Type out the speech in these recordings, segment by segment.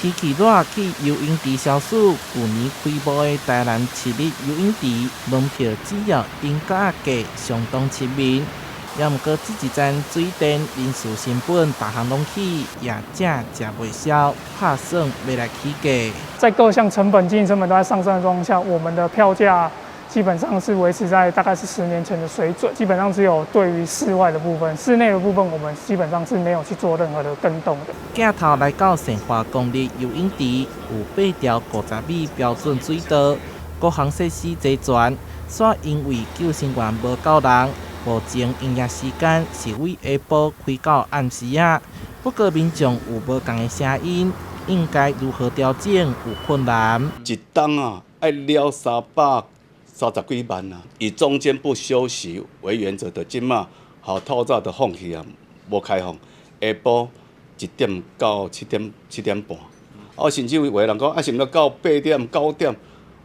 天氣熱去游泳池消暑，舊年開幕的台南市立游泳池門票只要英價價相當親民。也毋過這一陣水電、人事成本，逐項攏起，業者食袂消，拍算欲來起價。在各項成本、經營成本都在上升的狀況下，我們的票價基本上是維持在大概是10年前的水準。基本上只有對於室外的部分，室內的部分我們基本上是沒有去做任何的更動的。鏡頭來到善化公立游泳池，有8條50米標準水道，各項設施齊全。煞因為救生員無夠人，目前營業時間是對下晡開到暗時仔。不過民眾有無仝的聲音，應該如何調整有困難。一冬啊，愛了330幾萬啊，以中間不休息為原則的，這馬好透早就放棄啊，無開放。下晡1點到7點7點半，哦，甚至有的人講啊，是毋是到8點9點？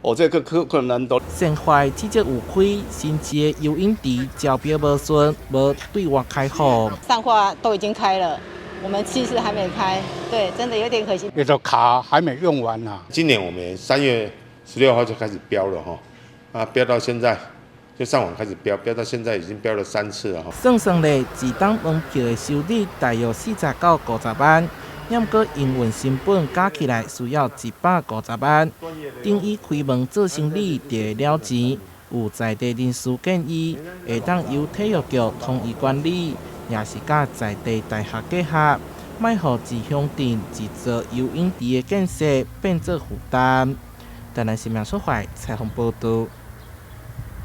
哦，這個可困難度。善化至少有開新市的游泳池招標無順，無對外開放。善化都已經開了，我們其實還沒開，對，真的有點可惜。那個卡還沒用完啊。今年我們3月16號就開始標了哈，啊，標到現在就上網開始標，標到現在已經標了三次了哈。算算咧，一冬門票的收入大約40到50萬。毋過營運成本加起來需要150萬，等於開門做生意就會了錢。有在地人士建議，會當由體育局統一管理，也是佮在地大學結合，莫予一鄉鎮一座游泳池的建設變做負擔。台南新聞出發採訪報導。